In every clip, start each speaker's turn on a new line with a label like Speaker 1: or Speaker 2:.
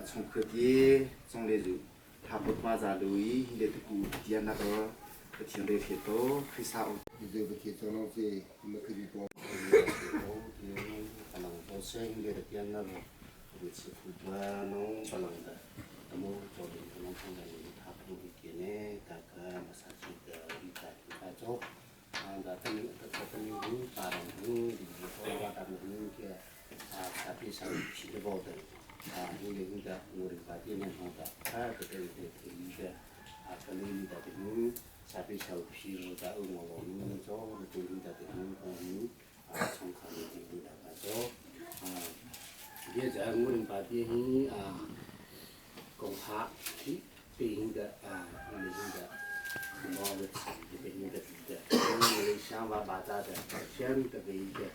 Speaker 1: A chungkhat i cungle zu thaput ma za lu i hile tuku tian na ro Pathian re hre to Khrisa um
Speaker 2: Bize Pathian chong se makhri ko
Speaker 3: palang to se hile tian na ro ri chi phu ba no palang da amo cho din palang thang da ni tha phu hi ke ne ta ka masa chi da ri ta ka cho da ta ni ta ta ni hu pa rong hu di ko wa ta ni ke a sa pi sa chi de bo da a hu le hu da ngu ri pa ti ne ho da ta ta te te te ni da a ka ni ni da te nu sa pi sa pi ro da u ngo lo nu cho te hu da te nu ko ni a chong kha ni te hu da ka cho a ye ja ngu ri pa ti hi a kong ha thi te hu da a ni hu da mo le chi te hu da ti da ni xiang ba ba da da xian de be de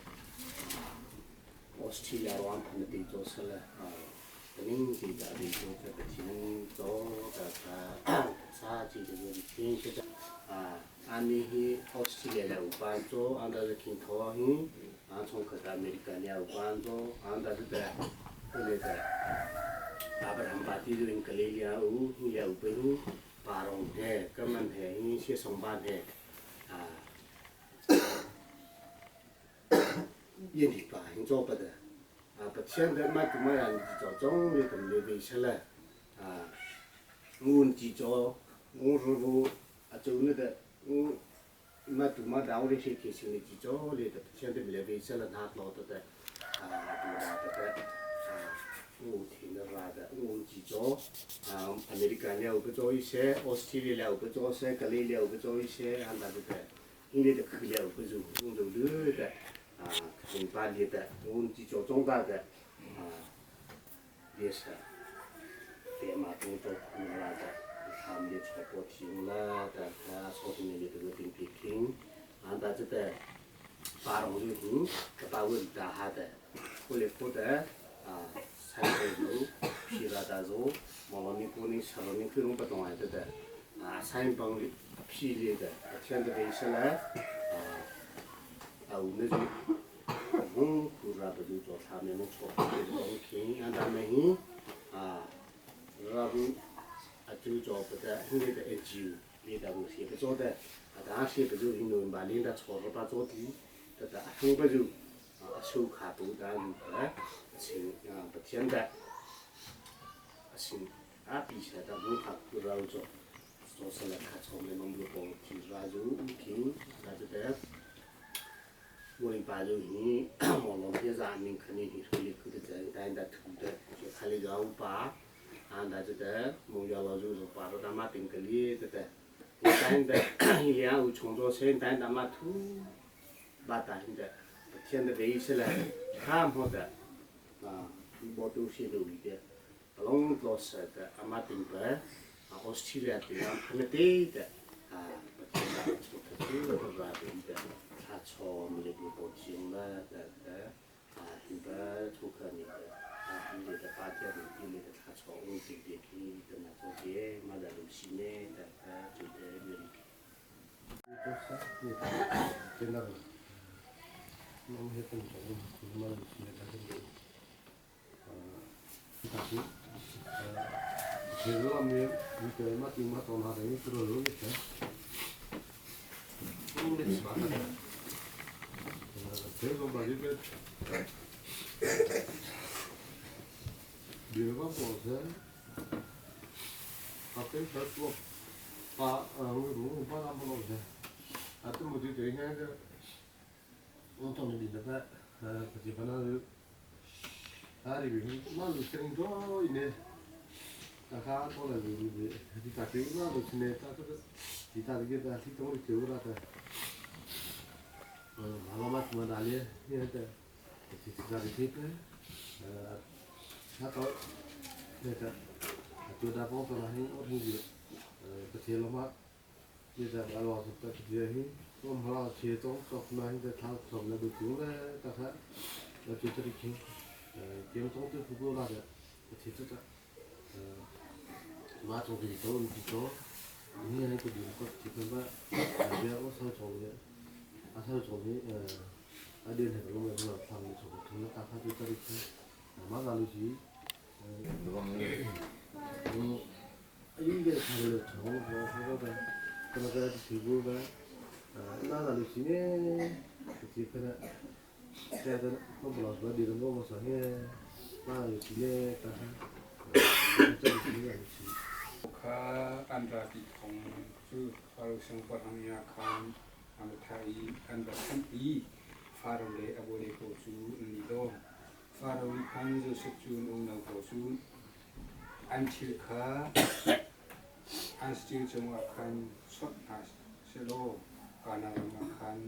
Speaker 3: Australia ram phan te cho sala ning ti da bi cho ka pathian cho ka ka sa chi de bi tin se a ani hi Australia la upan cho anda de king tho hi a chong kha da America ne upan cho anda de da le da Abraham pa ti du in Kalelia u hi ya u pe hu parong he kaman he hi se song ban he a 印尼吧，很做不得。啊，不现在买都买啊，你做总的都没维持了。啊，我记着，我师傅啊做那个，我买都买到的些开心的记着的，现在没维持了，他老的的，啊，多大的的，啊，我听得来的，我记着，啊，America 了不做一些，Australia 了不做一些，格里了不做一些，俺那个的，印尼的去了不做，我做的。啊，肯巴里的，我们叫中大的啊，也是，对嘛，都做苦来的，他们的传播听了的，他说的那个这个听听听，啊，但这个巴龙就听，这把问大哈的，后来觉得啊，才有皮拉大肉，毛罗尼古尼小罗尼可能不懂啊，这个啊，三帮皮里的，现在为什么啊？啊，我们就红苦拉不就做他们弄错，弄平让他们啊，拉不啊就做不得，后来的一酒，你的东西不做的，啊，当时不就因为把领导错了把做的，这个很不就啊手卡都当有的，行啊不简单，行啊比赛的文化不让做，做出来看出来弄不光提出来就平，那就得。我的爸就你，我老些人民肯定是里去的人，但在土的就看了个五八，啊，那这个农家老就是把着他妈顶个里这个，但在一两有创作生，但他妈土，把但的，现在维持来，看不的，啊，我都是留的，不拢老实的，阿妈顶白，啊，Australia 的，他们对的，啊，不听的，出去都是的。他从那个北京了，那个啊，那个出去那个啊，那个八天的，那个他从这边去跟他做些，嘛在鲁西呢，那个就在那里。
Speaker 4: Kha an ra ti thawng cu Faro siangpahrang nih khan an ra thah i an ra thanh i Faro le a bawile pawl cu an i lawm. Faro nih khan Josef cu an unau pawl cu an thil kha an saṭil cungah khan chawnh hna sehlaw Kanaan ram ah khan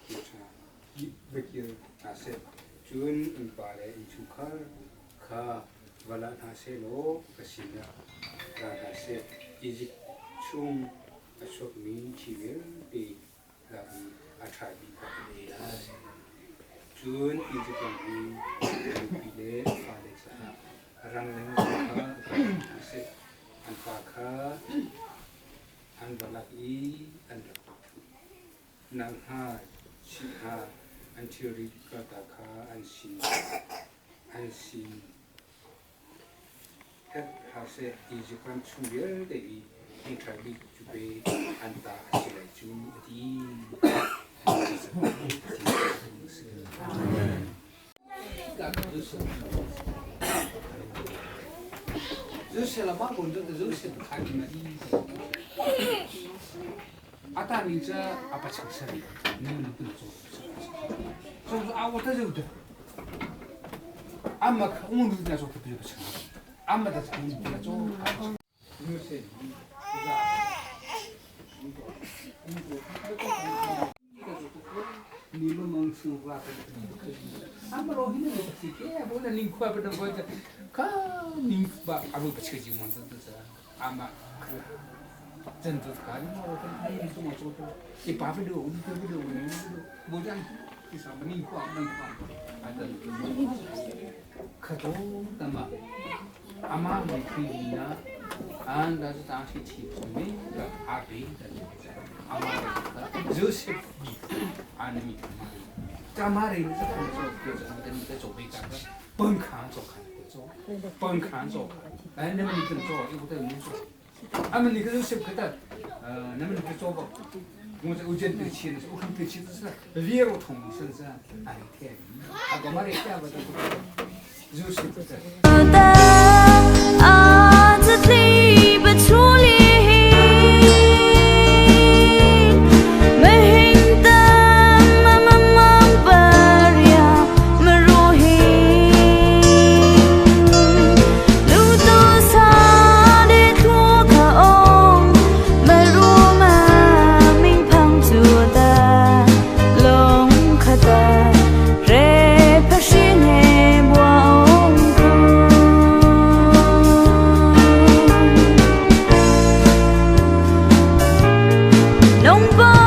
Speaker 4: kir va kir hna seh. Cun innpa le innchungkhar kha va la hna sehlaw ka sinah ra hna seh. Izipt chung a chuakmi thi vialte lak i a ṭha bik kha ka ei lai. Cun Izipt ram i a nupi le a fale caah rangleng kha ka pek hna seh. An pa kha an va lak i an rak nang hna chih hna an thilri kalta kha an sin an sin Hep hlah seh Izipt ram chung vialte i thingṭha bik cu pe an ta a si lai cu a ti.
Speaker 5: 龙。